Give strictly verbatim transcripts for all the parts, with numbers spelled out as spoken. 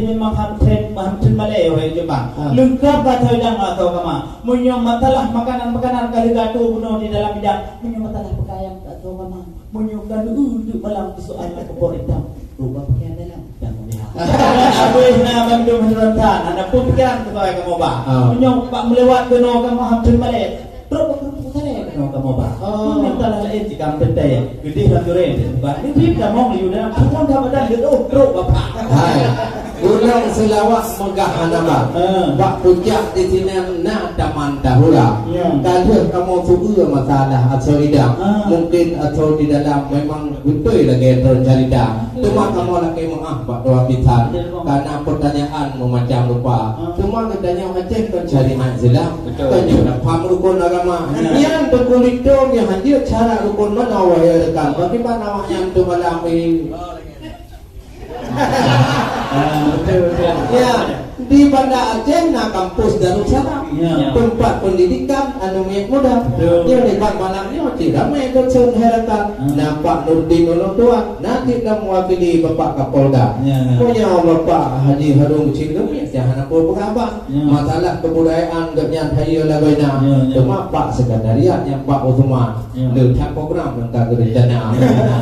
Memang han treb, han treb malèe, wahai Jepang. Ha. Leungkap ka teuidang atau kama. Meunyoe masalah makanan-makanan ka lheueh gatoe bunoe di dalam idang, meunyoe masalah peukayan ka teuh kama. Meunyoe ka lheueh duek malam keu soal lam peupok itam, rubah pakaian dalam dan meulihat. Habéh na bandum hana rontan, hana peue pikiran keu soal kamoe ba. Ha. Meunyoe bak meulewat keunoe kamoe han treb malèe, trok bak kamoe salèe keunoe kamoe ba. Oh. Meunyoe masalah laén jikam teuntèe, geudeh lam jurèng, bak nibit tamong liyu dalam, pukon ka badan geudoh, trok bapak. Hai. Ulôn seulaweuet meugah hana ba. Ha. Bak pucak di sinan na Taman Tahura. Ya. Ka lheueh kamoe seubeue masalah asoe idang. Ha. Mungkin asoe di dalam memang beutôi lagèe teucarita. Betul. Teuma kamoe lakèe meu'ah bak tuan bisan. Betul, Bang. Karena pertanyaan meumacam rupa. Ha. Teuma geutanyoe Aceh kon syariat Islam. Betul. Kon nyoe na paham rukon agama. Ya. Nyan Teungku Lintô nyoe hanjeuet syarat rukon manoe, wahai rekan. Bagaimana awak nyan tu malam ni? Ah, betul, betul. Ya, di Banda Aceh na kampus Darussalam, ya, tempat pendidikan aneuk miet muda. Betul. Ya, di bak malam nyoe cit ramè dosen, hai rakan. Hmm. Na Pak Nurdin Nolong Tuan, na cit na mewakili Bapak Kapolda. Ya, ya. Meunyoe Bapak Haji Harun Cindumi, saya hana peue peugah ban. Ya. Masalah kebudayaan gobnyan hayeue lagoina. Ya, ya. Cuma Pak Sekretariat nyang Pak Usman. Ya. Le that program nyang ka geurencana.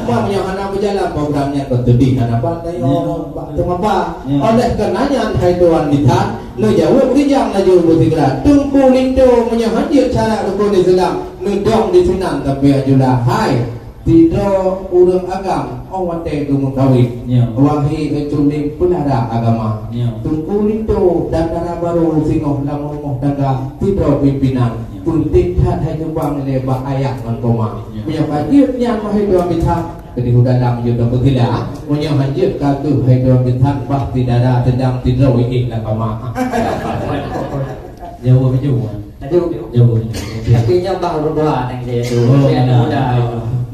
Ban nyang hana beujalan program nyan, kon teudeh hana ban tanyoe, ya, bak teumapa. Ya. Oleh karena nyan, hai tuan bisan, neujaweueb rijang laju beusigra. Teungku Lintô meunyoe hanjeuet syarat rukon Islam, neudong di sinan tapi ajula. Hai, sidroe ureueng agam, oh watèe geumeukawen. Ya. Wahai culing peulara agama. Ya. Teungku Lintô dan dara barô singoh lam rumoh tangga, sidroe pimpinan. Ya. Peunteng that hai geubang lé bak ayah ngon koma. Ya. Meunyoe ka jeuet nyan, wahai tuan bisan, keudeh u dalam jeuet ka beugila. Meunyoe han jeuet ka keuh, hai tuan bisan, bah sidara sedang sidroe éh lam kama. Jauh baju. Aduh. Jauh baju. Tapi nyoe bah ureueng dua nang jaya tu. Oh, tapi anak muda.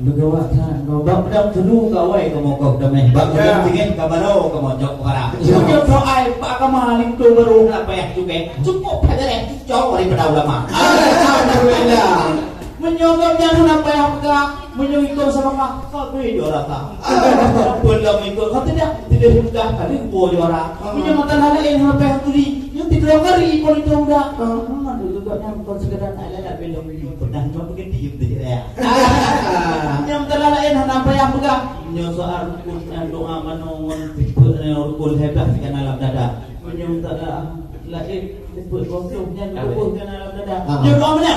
Beugawat that. Bak peudang teulu ka awai kamoe koh dameh. Bak peudang dingin ka baro kamoe jok para. Ya. Meunyoe soai bak agama, Lintô barô na payah cukai. Cukup that lé. Jauh daripada ulama. Alhamdulillah. Meunyoe gobnyan hana payah peugah, meunyoe ikot sama mah, ka bri juara ta. Apa lom ikot, ka tidak, tidak mudah kali gua juara. Meunyoe mata lain hana payah tuli, nyoe tiga kali ikot itu udah. Mana dulu gobnyan bukan sekadar nak lalat belom itu, pernah cuma begitu itu je ya. Meunyoe mata lain hana payah peugah, meunyoe soal rukun, eh, doa manoe ngon tipe, eh, rukun hebat di dalam dada. Meunyoe mata lain tipe goblok nyan rukun di dalam dada. Ah. Nyoe doa mana?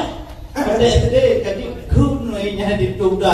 Pada SD, kaji kun nyan di